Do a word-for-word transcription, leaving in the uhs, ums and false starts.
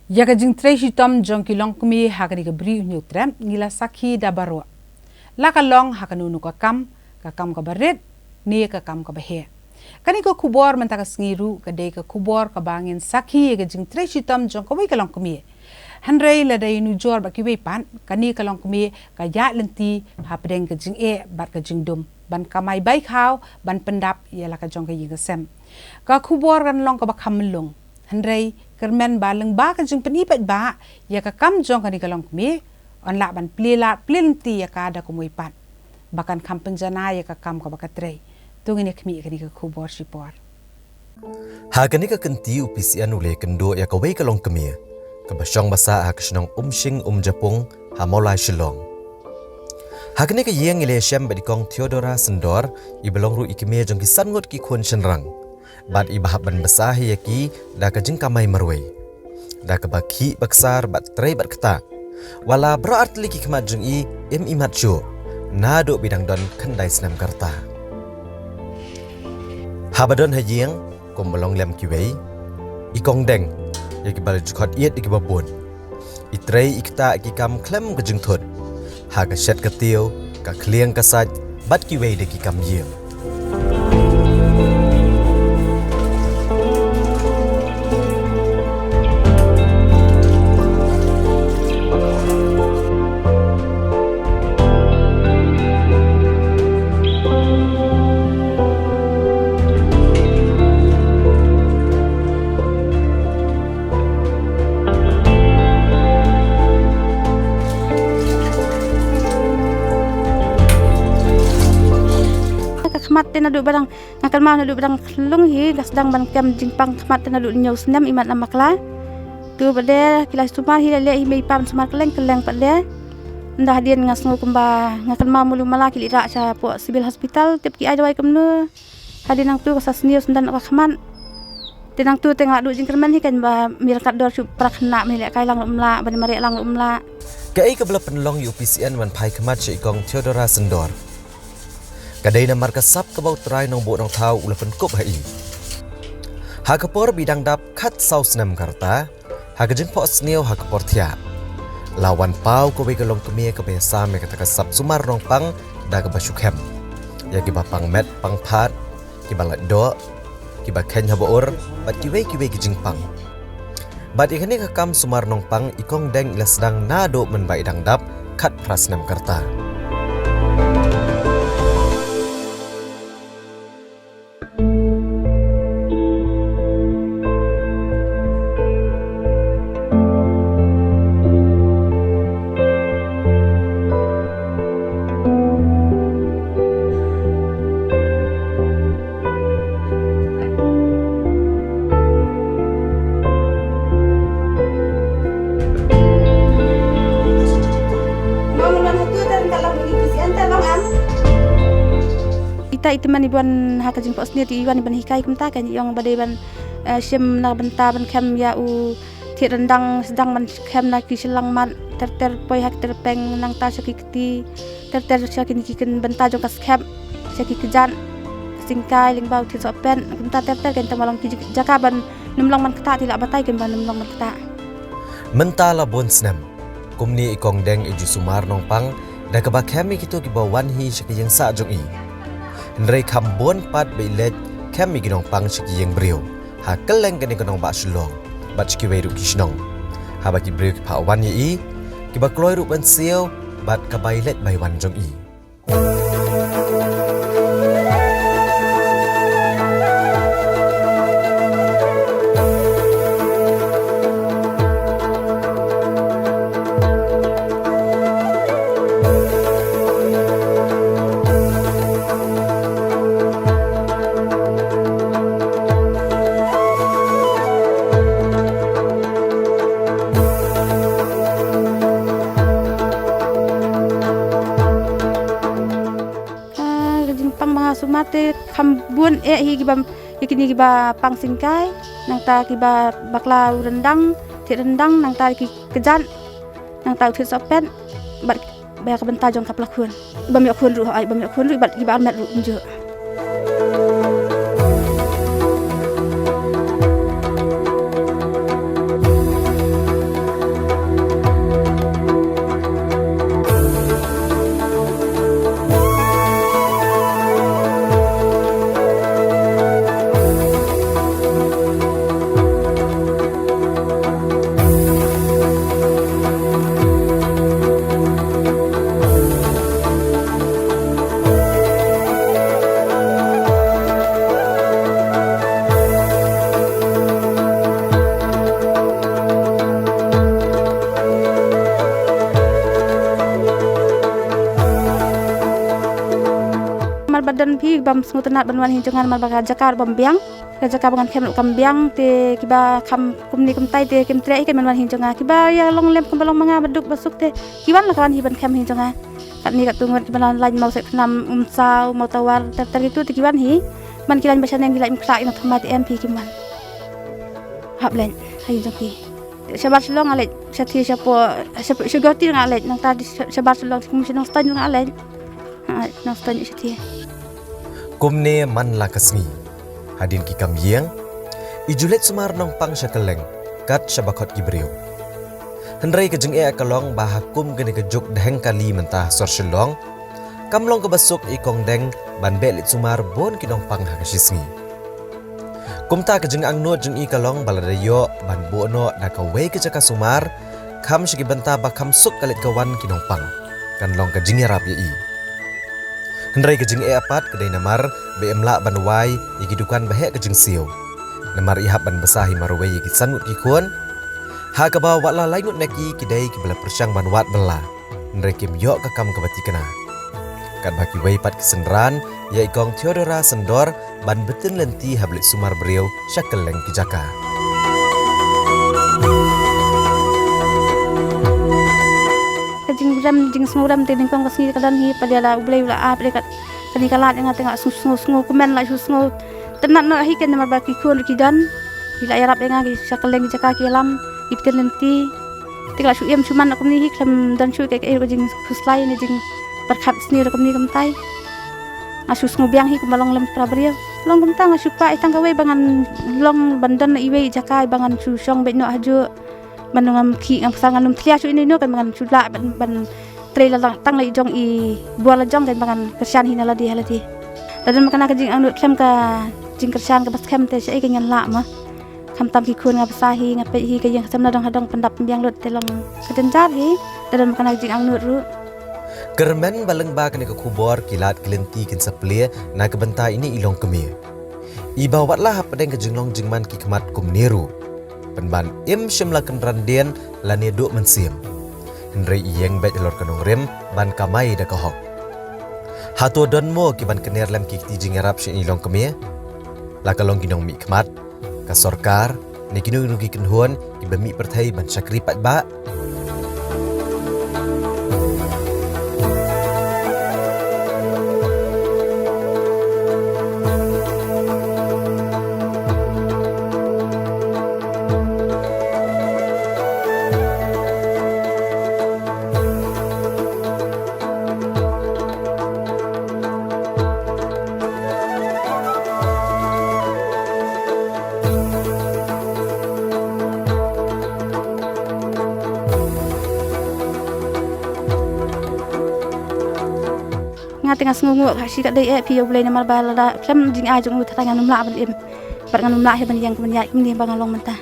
Ïa ka jingtrei shitom jong ki longkmie ha kane ka Bri u Hynñiewtrep ngi la sakhi da baroh. La ka long ha kano kano ka kam, ka kam kaba rit ne ka kam kaba heh. Kane ka khubor mynta ka sngi ruh ka dei ka khubor kaba ngin sakhi ïa ka jingtrei shitom jong kawei ka longkmie. Hynrei lada ïanujor bad kiwei pat, kane ka longkmie ka ïaid lynti hapdeng ka jingeh bad ka jingdum ban kamai bai khaw ban pyndap ïa la ka jong ka ïing ka sem. Ka khubor kan long kaba kham myllung. Hynrei kyrmen ba lyngba ka jingpyni paidbah ïa ka kam jong kane ka longkmie, yn lah ban plie lad plie lynti ïa ka da kumwei pat ba kan kham pynjanai ïa ka kam kaba ka trei. To ngin ïa khmih ïa kane ka khubor shipor. Ha kane ka kynti u P C N u la ïakynduh ïa kawei ka longkmie kaba shong ba sah ha ka shnong Umshing Umjapung ha Mawlai Shillong. Ha kane ka ïing i la ïashem bad i Kong Theodora Syndor, iba long ruh i kmie jong ki san ngut ki khun shynrang bad iba hap ban bsa hi ïa ki da ka jingkamai marwei, da kaba khih ba ksar bad trei bad ktah. Wat la baroh artylli ki khmat jong i im imat shuh naduh ba i dang don khyndai snem ka rta. Haba don ha ïing kumba long lem kiwei, i Kong Deng ïa kiba la ju khot ïeit ïa kiba bun. I trei i ktah ïa ki kam khlem ka jingthut ha ka shet ka tiew, ka khlieng ka sait bad kiwei de ki kam ïing. Ka khmat te naduh ba dang, nga kynmaw naduh ba dang khlung hi ka sdang ban kem jingpang khmat te naduh hynñiew snem imat na bakla. Tu ba de ki la sumar hi la leh hi mei pam sumar kylleng kylleng pat de. Nda hadien nga sngew kumba nga kynmaw mulu mala ki leit rah sha poh civil hospital tip ki ai dawai kumno. Hadien nangtu ka sa sniew syndan ka khmat. Te nangtu te nga la duh jingkyrmen hi kan ba mih ryngkat dor shu prak hynna, mih lehkai lang ruh ym lah, ban mareh lang ruh ym lah. Kaei kaba la pynlong ïa u P C N ban phai khmat sha i Kong Theodora Syndor? Ka dei namar ka sap kaba U Trai Nongbuh Nongthaw u la pynkup ha i. Ha ka por ba i dang dap khatsaw snem ka rta, ha ka jingphohsniew ha ka por thiah, la wan paw kawei ka longkmie kaba ïasam ïa kata ka sap sumar nongpang da kaba shu khem ïa kiba pang met pang phad, kiba lait doh, kiba kheiñ haba ur bad kiwei kiwei ki jingpang. Bad ïa kane ka kam sumar nongpang i Kong Deng i la sdang naduh mynba i dang dap khatphra snem ka rta. Ita i tymmen i wan ha ka jingphohsniew te i wan i ban hikai kumta, kan i ong ba dei ban, eh, shim na bynta ban khem ïa u thied ryndang, sdang ban khem na ki shyllang mat ter ter, poi ha ki tyrpeng, nangta sha ki kti ter ter, sha kine ki kyn bynta jong ka skhem, sha ki kjat, ka syngkai lyngba u thied sohpet, kumta ter ter, kan tang ba long ki jaka ban nym long ban ktah, te i la batai kan ban nym long ban ktah. Mynta la bun snem kumne i Kong Deng i ju sumar nongpang da kaba khem ïa kito kiba wan hi sha ka ïing sah jong i. Hynrei kham bun pat ba i leit khem ïa ki nongpang sha ki ïing briew ha kylleng kane ka nongbah Shillong bad sha kiwei ruh ki shnong. Haba ki briew ki phah wan ïa i, kiba kloi ruh ban siew bad ka bai leit bai wan jong i. Ah, ka jingpang ba nga sumar te kham bun eh hi kiba, ïa kine kiba pang syngkai, nangta kiba bakla u ryndang, thied ryndang, nangta ki kjat, nangta u thied sohpet, bad ba ïa ka bynta jong ka pla khun. Bym ïoh khun ruh, ai, bym ïoh khun ruh, bad kiba armet ruh kumjuh. Don phi bym sngewtynnat ban wan hi jong nga namar ba ka jaka bym biang. Ka jaka ba ngan khem ruh kam biang te kiba kham kumne kumtai te kim treh hi kan ban wan hi jong nga. Kiba ïa long lem kumba long ma nga ba duk ba suk te ki wan la ka wan hi ban khem hi jong nga. Katne katto ngut kiba la lain Mawseh Khnam, Umsaw, Mawtawar ter ter kitu te ki wan hi. Man ki lain ba shaneng ki lain Mawkhlaiñ, Mawthammai te em phi kim wan. Hap leit ha ïing jong ki. Shabar Shillong nga leit, shathie shapoh, shapoh, sha Guwahati nga leit, nangta shabar Shillong kum sha Nongstoiñ nga leit. Ha, Nongstoiñ shathie. Kumne man la ka sngi, hadien ki kam ïing, i ju leit sumar nongpang sha kylleng, kat shaba khot ki briew. Hynrei ka jingeh ka long ba ha kum kane ka juk dheng kali mynta ha sor Shillong, kam long kaba suk i Kong Deng ban beh leit sumar bun ki nongpang ha ka shi sngi. Kumta ka jingangnud jong i ka long ba lada ïoh ban buh noh da kawei ka jaka sumar, kham sha ki bynta ba kham suk ka leit ka wan ki nongpang, kan long ka jingïarap ïa i. Hynrei ka jingeh pat ka dei namar ba im lah ban wai ïa ki dukan ba heh ka jingsiew. Namar i hap ban bsa hi marwei ïa ki san ngut ki khun. Ha kaba wat la lai ngut na ki ki dei kiba la pyrshang ban wad bylla. Hynrei kim ïoh ka kam kaba thikna. Katba kiwei pat ki synran, ïa i Kong Theodora Syndor, ban btin lynti haba leit sumar briew sha kylleng ki jaka. Ka jingrem, jingsngewrem te nyngkong ka sngi ka don hi, pat ïa la U Blei u la ap, ïa ka, kane ka lad ïa nga te nga sngew, sngew, sngew kmen la shu sngew. Tynnat noh hi kan namar ba ki khun ruh ki don. Ki la ïarap ïa nga ki sha kylleng ki jaka ki ïalam, ki btin lynti. Te ka la shu im shu man kumne hi khlem don shuh kaei kaei ruh ka jingkhuslai ne jingpyrkhat sniew ruh kumne kumtai. Nga shu sngew biang hi kumba long lem para briew. Long kumta nga shu kwah ïa tang kawei ba ngan long ban don na iwei i jaka ba ngan shu shong beit noh hajuh. Ban ngam khih ngam ksan ngan ym thlia shuh ino ino kan ba ngan shu lah ban, ban trei la tang la i jong i bor la jong kan ba ngan kyrshan hi na lade ha lade. Lada ma kane ka jingangnud khlem ka jingkyrshan kaba skhem te shaei kan ngan lah ma. Khamtam ki khun nga bsa hi, nga peit hi, ka ïing ka sem na dong ha dong pyndap pynbiang lut te long ka jynjar hi. Lada ma kane ka jingangnud ruh. Kyrmen ba lyngba kane ka khubor ki lad ki lynti kin sa plie na ka bynta ine i longkmie. Iba wat la hapdeng ka jinglong jingman ki khmat kumne ruh. Pynban im shym la kynran dien lane duh mynsiem. Hynrei i ïeng beit halor ka nongrim ban kamai da ka hok. Hato don mo ki ban kyner lem ki kti jingïarap sha ine i longkmie? La ka long ki nongmihkhmat, ka sorkar, ne kino kino ki kynhun kiba mih pyrthei ban shakri paidbah? Nga te nga sngewnguh ka shi katdei eh phi ïa U Blei namar ba lada khlem jingai jong u tharai ngan ym lah ban im. Bad ngan ym lah hi ban ïeng ban ïaid kumne ba nga long mynta.